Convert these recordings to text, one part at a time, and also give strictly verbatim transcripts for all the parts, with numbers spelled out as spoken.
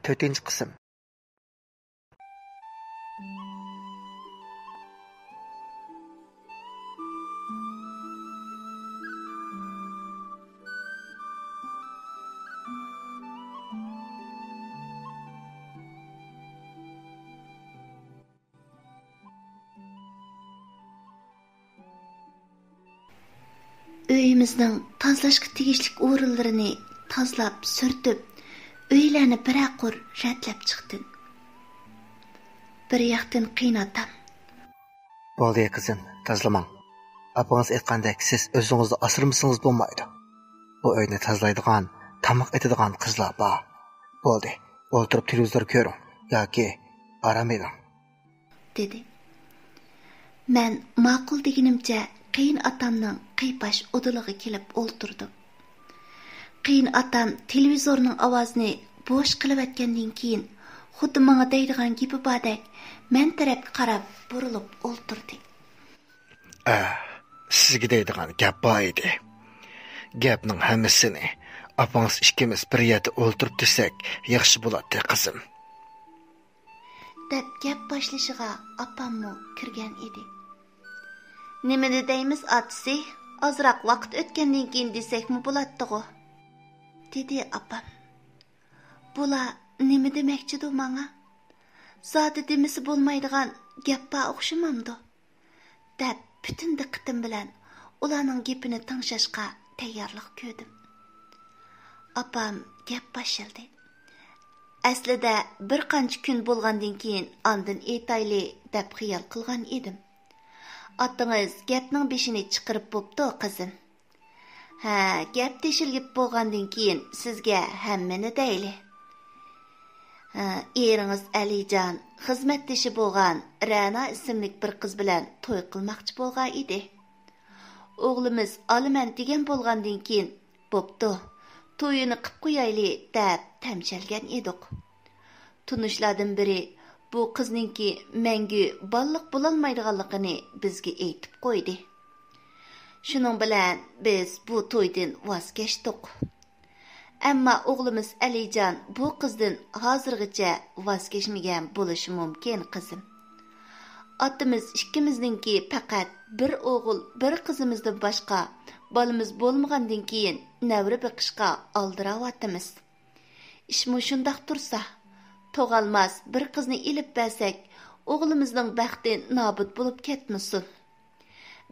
تۆتىنچى قىسىم. ئۆيىمىزنىڭ تازىلاشقا تېگىشلىك ئورۇنلىرىنى تازىلاپ، سۈرتۈپ، ئۆيلەرنى بىرەر قۇر رەتلەپ چىقتىم. بىر ياقتىن قېيىنئاتام: بولدى، قىزىم، تازىلىماڭ. ئاپىڭىز ئېيتقاندەك، سىز ئۆزىڭىزنى ئاسرىمىسىڭىز بولمايدۇ. بۇ ئۆينى تازىلايدىغان، تاماق ئېتىدىغان قىزلار بار. بولدى، ئولتۇرۇپ تېلېۋىزور كۆرۈڭ ياكى ئارام ئېلىڭ، دېدى. مەن ماقۇل دېگىنىمچە قېيىنئاتامنىڭ قىيپاش ئۇدۇلىغا كېلىپ ئولتۇردۇم. قېيىنئاتام تېلېۋىزورنىڭ ئاۋازىنى بوش قىلىۋەتكەندىن كېيىن، خۇددى ماڭا دەيدىغان گېپى باردەك، مەن تەرەپكە قاراپ بۇرۇلۇپ ئولتۇردى. ئە، سىزگە دەيدىغان گەپ بار ئىدى. گەپنىڭ ھەممىسىنى ئاپىڭىز ئىككىمىز بىر يەردە ئولتۇرۇپ دېسەك ياخشى بولاتتى، قىزىم، دەپ گەپ باشلىشىغا ئاپاممۇ كىرگەن ئىدى. نېمىنى دەيمىز ئاتىسى، ئازراق ۋاقىت ئۆتكەندىن كېيىن دېسەكمۇ بولاتتىغۇ، دېدى ئاپام. بۇلار نېمە دېمەكچىدۇ ماڭا؟ زادى دېمىسە بولمايدىغان گەپ بار ئوخشىمامدۇ؟ دەپ پۈتۈن دىققىتىم بىلەن ئۇلارنىڭ گېپىنى تىڭشاشقا تەييارلىق كۆردۈم. ئاپام گەپ باشلىدى. ئەسلىدە بىر قانچە كۈن بولغاندىن كېيىن ئاندىن ئېيتايلى دەپ خىيال قىلغان ئىدىم. ئاتىڭىز گەپنىڭ بېشىنى چىقىرىپ بوپتۇ، قىزىم. ھە، گەپ تېشىلىپ بولغاندىن كېيىن سىزگە ھەممىنى دەيلى. ھە، ئېرىڭىز ئەلىجان خىزمەتدىشى بولغان رەنا ئىسىملىك بىر قىز بىلەن توي قىلماقچى بولغان ئىدى. ئوغلىمىز ئالىمەن دېگەن بولغاندىن كېيىن، بوپتۇ، تويىنى قىپ قويايلى دەپ تەمشەلگەن ئىدۇق. تونۇشلاردىن بىرى بۇ قىزنىڭكى مەڭگۈ بالىلىق بولالمايدىغانلىقىنى بىزگە ئېيتىپ قويدى. شۇنىڭ بىلەن بىز بۇ تويدىن ۋاز كەچتۇق. ئەمما ئوغلىمىز ئەلىجان بۇ قىزدىن ھازىرغىچە ۋاز كەچمىگەن بولۇشى مۇمكىن، قىزىم. ئاتىمىز ئىككىمىزنىڭكى پەقەت بىر ئوغۇل، بىر قىزىمىزدىن باشقا بالىمىز بولمىغاندىن كېيىن نەۋرە بېقىشقا ئالدىراۋاتىمىز. ئىشمۇ شۇنداق تۇرسا، تۇغالماس بىر قىزنى ئېلىپ بەرسەك، ئوغلىمىزنىڭ بەختى نابۇت بولۇپ كەتمىسۇن.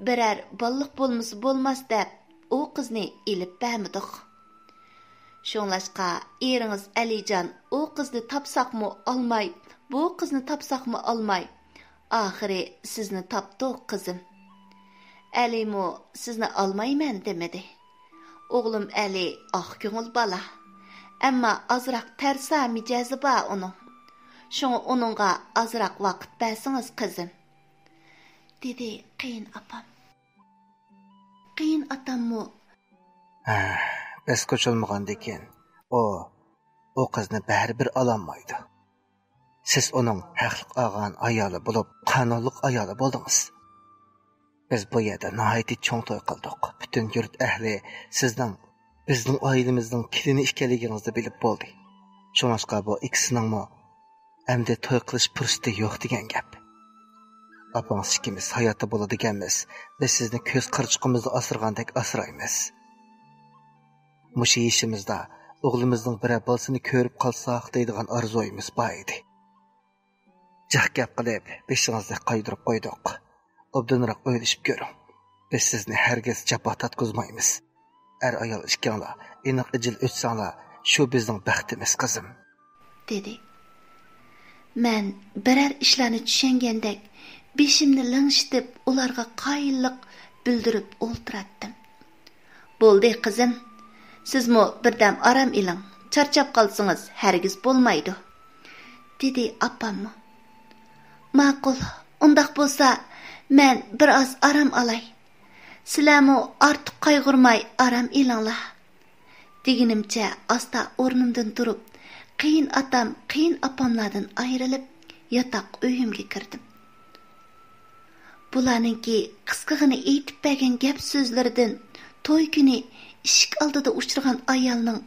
بىرەر بالىلىق بولمىسا بولماس دەپ، ئۇ قىزنى ئېلىپ بەرمىدۇق. شۇڭلاشقا، ئېرىڭىز ئەلىجان ئۇ قىزنى تاپساقمۇ ئالماي، بۇ قىزنى تاپساقمۇ ئالماي، ئاخىرى سىزنى تاپتۇق، قىزىم. ئەلىمۇ سىزنى ئالمايمەن دېمىدى. ئوغلۇم ئەلى ئاق كۆڭۈل بالا. ئەمما ئازراق تەرسا مىجەزى بار ئۇنىڭ. شۇڭا ئۇنىڭغا ئازراق ۋاقىت بەرسىڭىز، قىزىم، دېدى قېيىن ئاپام. قېيىن ئاتاممۇ، ھە، بەس قوشۇلمىغاندىكىن، ئۇ، ئۇ قىزنى بەرىبىر ئالالمايدۇ. سىز ئۇنىڭ ھەقلىق ئالغان ئايالى بولۇپ، قانۇنلۇق ئايالى بولدىڭىز. بىز بۇ يەردە ناھايىتى چوڭ توي قىلدۇق. پۈتۈن يۇرت ئەھلى سىزنىڭ بىزنىڭ ئائىلىمىزنىڭ كېلىنى ئىكەنلىكىڭىزنى بىلىپ بولدى. شۇڭلاشقا بۇ ئىككىسىنىڭمۇ ئەمدى توي قىلىش پۇرسىتى يوق دېگەن گەپ. ئاپىڭىز ئىككىمىز ھاياتتا بولىدىكەنمىز، بىز سىزنى كۆز قارىچۇقىمىزنى ئاسرىغاندەك ئاسرايمىز. مۇشۇ يېشىمىزدا ئوغلىمىزنىڭ بىرەر بالىسىنى كۆرۈپ قالساق دەيدىغان ئارزۇيىمىز بار ئىدى. جىق گەپ قىلىپ، بېشىڭىزنى قايدۇرۇپ قويدۇق. ئوبدانراق ئويلىشىپ كۆرۈڭ. بىز سىزنى ھەرگىز جاپا تارتقۇزمايمىز. ئەر-ئايال ئىككىڭلار ئېنىق ئىجىل ئۆتسەڭلار، شۇ بىزنىڭ بەختىمىز، قىزىم، دېدى. مەن بىرەر ئىشلارنى چۈشەنگەندەك، بېشىمنى لىڭشىتىپ، ئۇلارغا قايىللىق بىلدۈرۈپ ئولتۇراتتىم. بولدى، قىزىم، سىزمۇ بىردەم ئارام ئېلىڭ، چارچاپ قالسىڭىز ھەرگىز بولمايدۇ، دېدى ئاپاممۇ. ماقۇل، ئۇنداق بولسا، مەن بىر ئاز ئارام ئالاي. سىلەرمۇ ئارتۇق قايغۇرماي ئارام ئېلىڭلار، دېگىنىمچە ئاستا ئورنۇمدىن تۇرۇپ، قېيىن ئاتام، قېيىن ئاپاملاردىن ئايرىلىپ، ياتاق ئۆيۈمگە كىردىم. بۇلارنىڭكى قىسقىغىنە ئېيتىپ بەرگەن گەپ سۆزلىرىدىن توي كۈنى ئىشىك ئالدىدا ئۇچرىغان ئايالنىڭ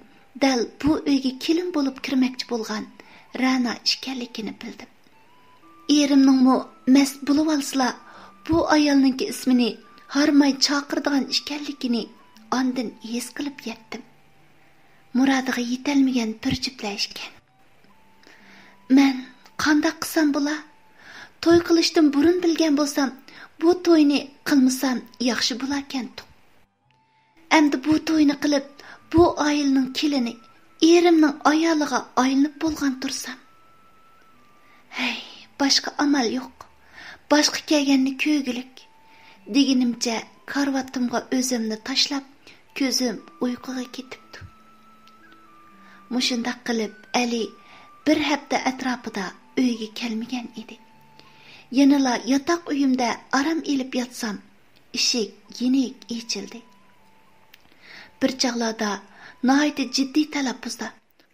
دەل بۇ ئۆيگە كېلىن بولۇپ كىرمەكچى بولغان رەنا ئىكەنلىكىنى بىلدىم. ئېرىمنىڭمۇ مەست بولۇۋالسىلا، بۇ ئايالنىڭكى ئىسمىنى ھارماي چاقىرىدىغان ئىكەنلىكىنى ئاندىن ھېس قىلىپ يەتتىم. مۇرادىغا يېتەلمىگەن بىر جۈپلەر ئىكەن. مەن قانداق قىلسام بولا؟ توي قىلىشتىن بۇرۇن بىلگەن بولسام، بۇ توينى قىلمىسام ياخشى بولاكەنتۇق. ئەمدى بۇ توينى قىلىپ، بۇ ئائىلىنىڭ كېلىنى، ئېرىمنىڭ ئايالىغا ئايلىنىپ بولغان تۇرسام. ھەي، باشقا ئامال يوق. باشقا كەلگەننى كۆرگۈلۈك، دېگىنىمچە كارىۋاتىمغا ئۆزۈمنى تاشلاپ، كۆزۈم ئۇيقۇغا كېتىپتۇ. مۇشۇنداق قىلىپ، ئەلى بىر ھەپتە ئەتراپىدا ئۆيگە كەلمىگەن ئىدى. يەنىلا ياتاق ئۆيۈمدە ئارام ئېلىپ ياتسام، ئىشىك يېنىك ئېچىلدى. بىر چاغلاردا ناھايىتى جىددىي تەلەپپۇزدا،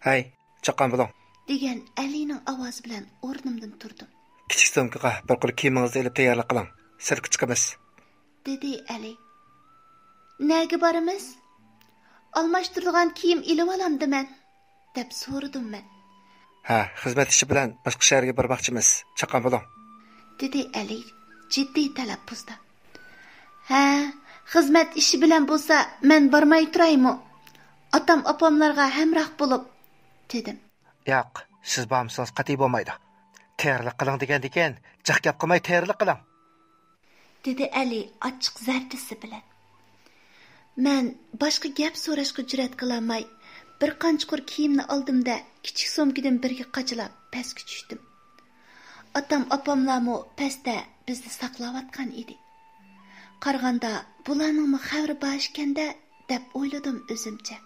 «ھەي، چاققان بولۇڭ!» دېگەن ئەلىنىڭ ئاۋازى بىلەن ئورنۇمدىن تۇردۇم. «كىچىك سومكىغا بىر قۇر كىيىمىڭىزنى ئېلىپ تەييارلىق قىلىڭ. سىرتقا چىقىمىز.» دېدى ئەلى. «نەگە بارىمىز؟ ئالماشتۇرىدىغان كىيىم ئېلىۋالامدىمەن؟» دەپ سورىدىم مەن. «ھە، خىزمەت ئىشى بىلەن باشقا شەھەرگە بارماقچىمىز. چاققان بولۇڭ.» دېدى ئەلى جىددىي تەلەپپۇزدا. «ھە، خىزمەت ئىشى بىلەن بولسا مەن بارماي تۇرايمۇ؟ ئاتام ئاپاملارغا ھەمراھ بولۇپ.» دېدىم. «ياق، سىز بارمىسىڭىز قەتئىي بولمايدۇ. تەييارلىق قىلىڭ دېگەندىكىن، جىق گەپ قىلماي تەييارلىق قىلىڭ.» دېدى ئەلى ئاچچىق زەردىسى بىلەن. مەن باشقا گەپ سوراشقا جۈرئەت قىلالماي، بىر قانچە قۇر كىيىمنى ئالدىم-دە، كىچىك سومكىدىن بىرگە قاچىلاپ پەسكە چۈشتۈم. ئاتام ئاپاملارمۇ پەستە بىزنى ساقلاۋاتقان ئىدى. قارىغاندا بۇلارنىڭمۇ خەۋىرى بار ئىكەن-دە، دەپ ئويلىدىم ئۆزۈمچە.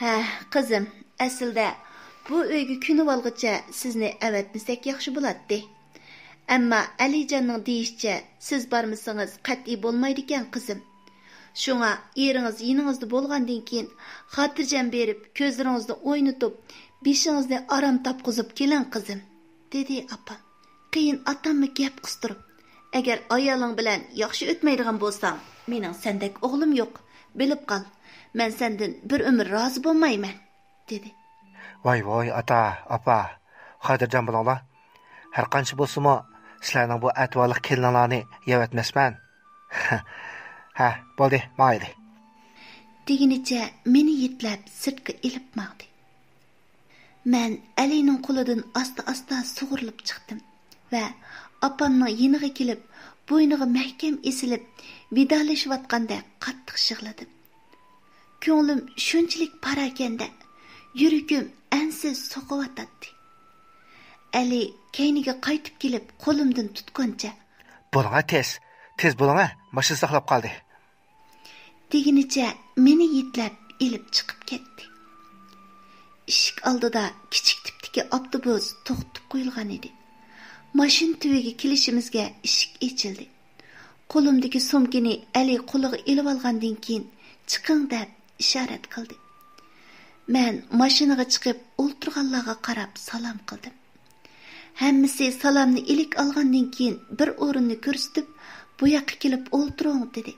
ھە، قىزىم، ئەسلىدە بۇ ئۆيگە كۆنۈۋالغۇچە سىزنى ئەۋەتمىسەك ياخشى بولاتتى. ئەمما ئەلىجاننىڭ دېيىشىچە، سىز بارمىسىڭىز قەتئىي بولمايدىكەن، قىزىم. شۇڭا ئېرىڭىز يېنىڭىزدا بولغاندىن كېيىن، خاتىرجەم بېرىپ، كۆزلىرىڭىزنى ئوينىتىپ، بېشىڭىزنى ئارام تاپقۇزۇپ كېلىڭ، قىزىم، دېدى ئاپام. قېيىن ئاتاممۇ گەپ قىستۇرۇپ، ئەگەر ئايالىڭ بىلەن ياخشى ئۆتمەيدىغان بولساڭ، مېنىڭ سەندەك ئوغلۇم يوق، بىلىپ قال، مەن سەندىن بىر ئۆمۈر رازى بولمايمەن، دېدى. ۋاي ۋاي، ئاتا، ئاپا، خاتىرجەم بولۇڭلار. ھەر قانچە بولسىمۇ، سىلەرنىڭ بۇ ئەتىۋارلىق كېلىنىڭلارنى يەۋەتمەسمەن. ھە، بولدى، ماڭايلى، دېگىنىچە مېنى يېتىلەپ سىرتقا ئېلىپ ماڭدى. مەن ئەلىنىڭ قولىدىن ئاستا-ئاستا سۇغۇرۇلۇپ چىقتىم ۋە ئاپامنىڭ يېنىغا كېلىپ، بوينىغا مەھكەم ئېسىلىپ، ۋىدالىشىۋاتقاندەك قاتتىق يىغلىدىم. كۆڭلۈم شۇنچىلىك پاراكەندە، يۈرىكىم ئەنسىز سوقۇۋاتاتتى. ئەلى كەينىگە قايتىپ كېلىپ، قولۇمدىن تۇتقىنىچە، بولۇڭە تېز، تېز بولۇڭە، ماشىنا ساقلاپ قالدى، دېگىنىچە مېنى يېتىلەپ ئېلىپ چىقىپ كەتتى. ئىشىك ئالدىدا كىچىك تىپتىكى ئاپتوبۇس توختىتىپ قويۇلغان ئىدى. ماشىنا تۈۋىگە كېلىشىمىزگە ئىشىك ئېچىلدى. قولۇمدىكى سومكىنى ئەلى قولىغا ئېلىۋالغاندىن كېيىن، چىقىڭ دەپ ئىشارەت قىلدى. مەن ماشىنىغا چىقىپ ئولتۇرغانلارغا قاراپ سالام قىلدىم. ھەممىسى سالامنى ئىلىك ئالغاندىن كېيىن بىر ئورۇننى كۆرسىتىپ، بۇ ياققا كېلىپ ئولتۇرۇڭ دېدى.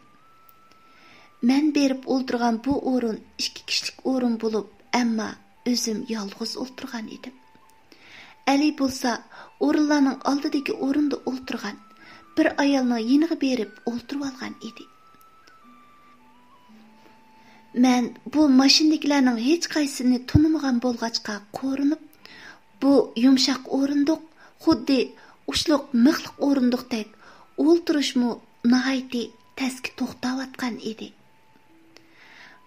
مەن بېرىپ ئولتۇرغان بۇ ئورۇن ئىككى كىشىلىك ئورۇن بولۇپ، ئەمما ئۆزۈم يالغۇز ئولتۇرغان ئىدىم. ئەلى بولسا ئورۇنلارنىڭ ئالدىدىكى ئورۇندا ئولتۇرغان، بىر ئايالنىڭ يېنىغا بېرىپ ئولتۇرۇۋالغان ئىدى. مەن بۇ ماشىنىدىكىلەرنىڭ ھېچقايسىسىنى تونۇمىغان بولغاچقا قورۇنۇپ، بۇ يۇمشاق ئورۇندۇق، خۇددى ئۇچلۇق مىخلىق ئورۇندۇقتەك، ئولتۇرۇشمۇ ناھايىتى تەسكە توختاۋاتقان ئىدى.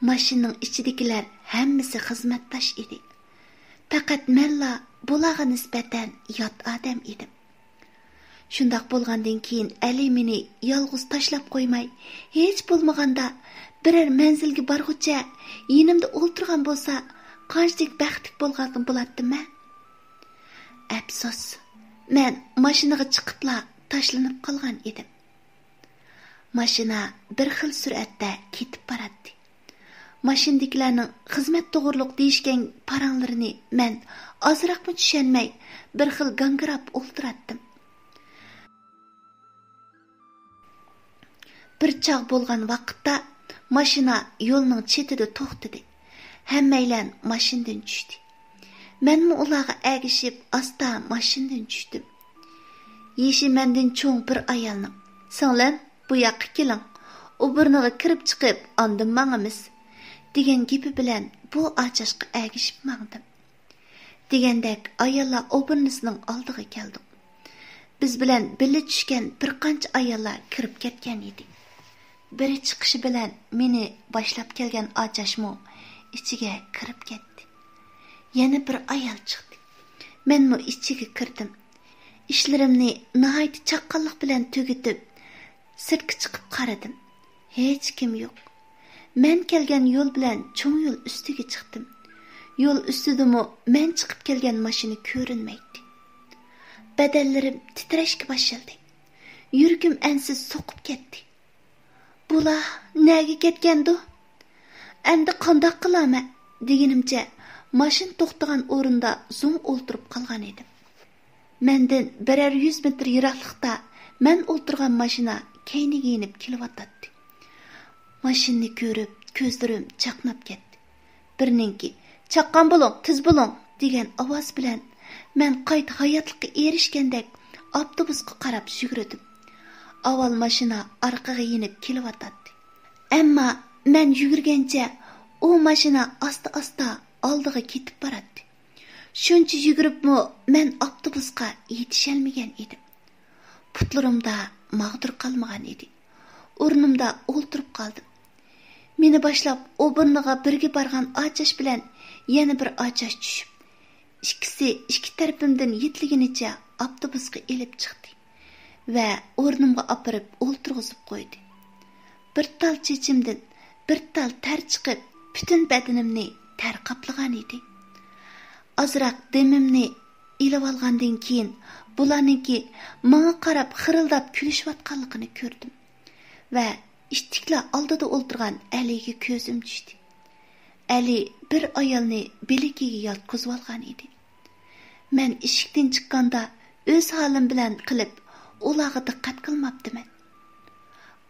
ماشىنىنىڭ ئىچىدىكىلەر ھەممىسى خىزمەتداش ئىدى. پەقەت مەنلا بۇلارغا نىسبەتەن يات ئادەم ئىدىم. شۇنداق بولغاندىن كېيىن ئەلى مېنى يالغۇز تاشلاپ قويماي، ھېچ بولمىغاندا بىرەر مەنزىلگە بارغۇچە يېنىمدا ئولتۇرغان بولسا، قانچىلىك بەختلىك بولغان بولاتتىمەن. ئەپسۇس، مەن ماشىنىغا چىقىپلا تاشلىنىپ قالغان ئىدىم. ماشىنا بىر خىل سۈرئەتتە كېتىپ باراتتى. ماشىنىدىكىلەرنىڭ خىزمەت توغرۇلۇق دېيىشكەن پاراڭلىرىنى مەن ئازراقمۇ چۈشەنمەي، بىر خىل گاڭگىراپ ئولتۇراتتىم. بىر چاغ بولغان ۋاقىتتا ماشىنا يولنىڭ چېتىدە توختىدى. ھەممەيلەن ماشىنىدىن چۈشتى. مەنمۇ ئۇلارغا ئەگىشىپ ئاستا ماشىنىدىن چۈشتۈم. يېشى مەندىن چوڭ بىر ئايالنىڭ، «سىڭلىم، بۇ ياققا كېلىڭ، ئوبورنىغا كىرىپ چىقىپ ئاندىن ماڭىمىز» دېگەن گېپى بىلەن بۇ ئاچاشقا ئەگىشىپ ماڭدىم. دېگەندەك ئاياللار ئوبورنىسىنىڭ ئالدىغا كەلدۇق. بىز بىلەن بىللە چۈشكەن بىر قانچە ئاياللار كىرىپ كەتكەن ئىدى. بىرى چىقىشى بىلەن مېنى باشلاپ كەلگەن ئاچاشمۇ ئىچىگە كىرىپ كەتتى. يەنە بىر ئايال چىقتى. مەنمۇ ئىچىگە كىردىم. ئىشلىرىمنى ناھايىتى چاققانلىق بىلەن تۈگىتىپ، سىرتقا چىقىپ قارىدىم. ھېچكىم يوق. مەن كەلگەن يول بىلەن چوڭ يول ئۈستىگە چىقتىم. يول ئۈستىدىمۇ مەن چىقىپ كەلگەن ماشىنا كۆرۈنمەيتتى. بەدەنلىرىم تىترەشكە باشلىدى. يۈرىكىم ئەنسىز سوقۇپ كەتتى. «بۇلار نەگە كەتكەندۇ؟ ئەمدى قانداق قىلامەن؟» دېگىنىمچە، ماشىنا توختىغان ئورۇندا زوڭ ئولتۇرۇپ قالغان ئىدىم. مەندىن بىرەر يۈز مېتىر يىراقلىقتا مەن ئولتۇرغان ماشىنا كەينىگە يېنىپ كېلىۋاتاتتى. ماشىنىنى كۆرۈپ، كۆزلىرىم چاقناپ كەتتى. بىرنىڭكى، «چاققان بولۇڭ، تېز بولۇڭ» دېگەن ئاۋاز بىلەن مەن قايتا ھاياتلىققا ئېرىشكەندەك ئاپتوبۇسقا قاراپ يۈگۈردۈم. ئاۋۋال ماشىنا ئارقىغا يېنىپ كېلىۋاتاتتى. ئەمما مەن يۈگۈرگەنچە ئۇ ماشىنا ئاستا-ئاستا ئالدىغا كېتىپ باراتتى. شۇنچە يۈگۈرۈپمۇ مەن ئاپتوبۇسقا يېتىشەلمىگەن ئىدىم. پۇتلىرىمدا ماغدۇر قالمىغان ئىدى. ئورنۇمدا ئولتۇرۇپ قالدىم. مېنى باشلاپ ئوبورنىغا بىرگە بارغان ئاچاش بىلەن يەنە بىر ئاچاش چۈشۈپ، ئىككىسى ئىككى تەرىپىمدىن يېتىلىگىنىچە ئاپتوبۇسقا ئېلىپ چىقتى ۋە ئورنۇمغا ئاپىرىپ ئولتۇرغۇزۇپ قويدى. بىر تال چېچىمدىن بىر تال تەر چىقىپ، پۈتۈن بەدىنىمنى تەر قاپلىغان ئىدى. ئازراق دېمىمنى ئېلىۋالغاندىن كېيىن، بۇلارنىڭكى ماڭا قاراپ خىرىلداپ كۈلۈشۈۋاتقانلىقىنى كۆردۈم ۋە ئىتتىكلا ئالدىدا ئولتۇرغان ئەلىگە كۆزۈم چۈشتى. ئەلى بىر ئايالنى بىلىكىگە ياتقۇزۇۋالغان ئىدى. مەن ئىشىكتىن چىققاندا ئۆز ھالىم بىلەن قېلىپ، ئۇلارغا دىققەت قىلماپتىمەن.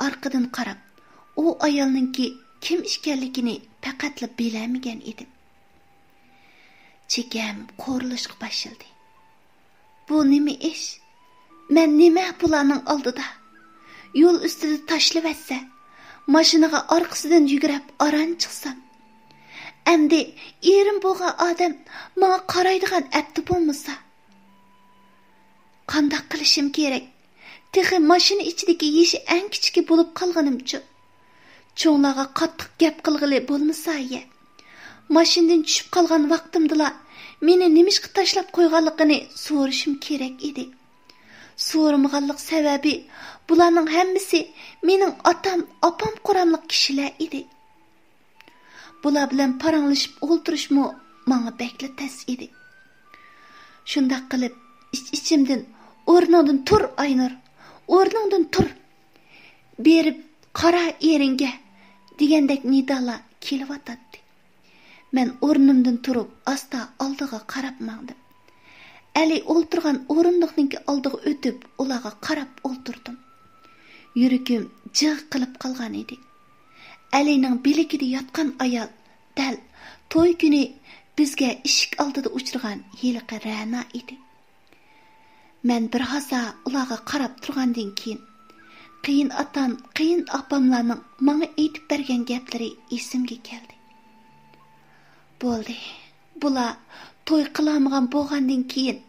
ئارقىدىن قاراپ، ئۇ ئايالنىڭكى كىم ئىكەنلىكىنى پەقەتلا بىلەلمىگەن ئىدىم. چېكەم قورۇلۇشقا باشلىدى. بۇ نېمە ئىش؟ مەن نېمە بۇلارنىڭ ئالدىدا؟ يول ئۈستىدە تاشلىۋەتسە، ماشىنىغا ئارقىسىدىن يۈگۈرۈپ ئاران چىقسام. ئەمدى ئېرىم بولغان ئادەم ماڭا قارايدىغان ئەپتى بولمىسا. قانداق قىلىشىم كېرەك؟ تېخى ماشىنا ئىچىدىكى يېشى ئەڭ كىچىكى بولۇپ قالغىنىمچۇ؟ چوڭلارغا قاتتىق گەپ قىلغىلى بولمىسا يە. ماشىنىدىن چۈشۈپ قالغان ۋاقتىمدىلا مېنى نېمىشقا تاشلاپ قويغانلىقىنى سورىشىم كېرەك ئىدى. سورىمىغانلىق سەۋەبى، بۇلارنىڭ ھەممىسى مېنىڭ ئاتام، ئاپام قۇراملىق كىشىلەر ئىدى. بۇلار بىلەن پاراڭلىشىپ ئولتۇرۇشمۇ ماڭا بەكلا تەس ئىدى. شۇنداق قىلىپ، ئىچ-ئىچىمدىن، «ئورنۇڭدىن تۇر، ئاينۇر! ئورنۇڭدىن تۇر! بېرىپ قارا ئېرىڭگە!» دېگەندەك نىدالار كېلىۋاتاتتى. مەن ئورنۇمدىن تۇرۇپ، ئاستا ئالدىغا قاراپ ماڭدىم. ئەلى ئولتۇرغان ئورۇندۇقنىڭكى ئالدىغا ئۆتۈپ، ئۇلارغا قاراپ ئولتۇردۇم. يۈرىكىم جىغ قىلىپ قالغان ئىدى. ئەلىنىڭ بىلىكىدە ياتقان ئايال دەل توي كۈنى بىزگە ئىشىك ئالدىدا ئۇچرىغان ھېلىقى رەنا ئىدى. مەن بىر ھازا ئۇلارغا قاراپ تۇرغاندىن كېيىن، قېيىن ئاتام، قېيىن ئاپاملارنىڭ ماڭا ئېيتىپ بەرگەن گەپلىرى ئېسىمگە كەلدى. «بولدى، بۇلار توي قىلالمىغان بولغاندىن كېيىن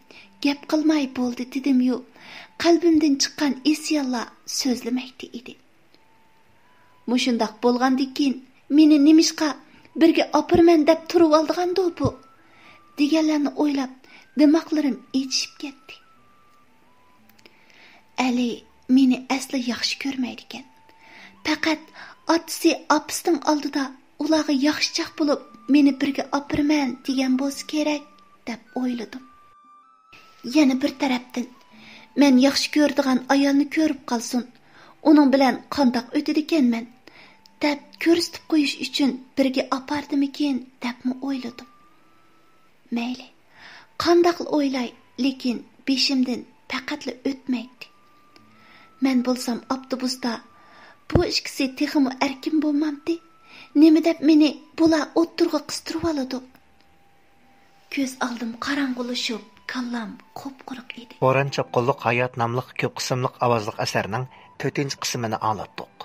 گەپ قىلماي بولدى» دېدىميۇ، قەلبىمدىن چىققان ئىسيانلار سۆزلىمەكتە ئىدى. مۇشۇنداق بولغاندىن كېيىن مېنى نېمىشقا بىرگە ئاپىرىمەن دەپ تۇرۇۋالىدىغاندۇ بۇ؟ دېگەنلەرنى ئويلاپ، دىماقلىرىم ئېچىشىپ كەتتى. ئەلى مېنى ئەسلا ياخشى كۆرمەيدىكەن. پەقەت ئاتىسى ئاپىسىنىڭ ئالدىدا ئۇلارغا ياخشىچاق بولۇپ، مېنى بىرگە ئاپىرىمەن دېگەن بولسا كېرەك، دەپ ئويلىدىم. يەنە بىر تەرەپتىن، مەن ياخشى كۆرىدىغان ئايالنى كۆرۈپ قالسۇن، ئۇنىڭ بىلەن قانداق ئۆتىدىكەنمەن، دەپ كۆرسىتىپ قويۇش ئۈچۈن بىرگە ئاپاردىمىكىن، دەپمۇ ئويلىدىم. مەيلى، قانداقلا ئويلاي، لېكىن بېشىمدىن پەقەتلا ئۆتمەيتتى. مەن بولسام ئاپتوبۇستا، بۇ ئىككىسى تېخىمۇ ئەركىن بولمامتى؟ نېمە دەپ مېنى بۇلار ئوتتۇرىغا قىستۇرۇۋالىدۇ؟ كۆز ئالدىم قاراڭغۇلىشىپ، كاللام قۇپقۇرۇق ئىدى. بوران چاپقۇنلۇق ھايات ناملىق كۆپ قىسىملىق ئاۋازلىق ئەسەرنىڭ تۆتىنچى قىسمىنى ئاڭلاتتۇق.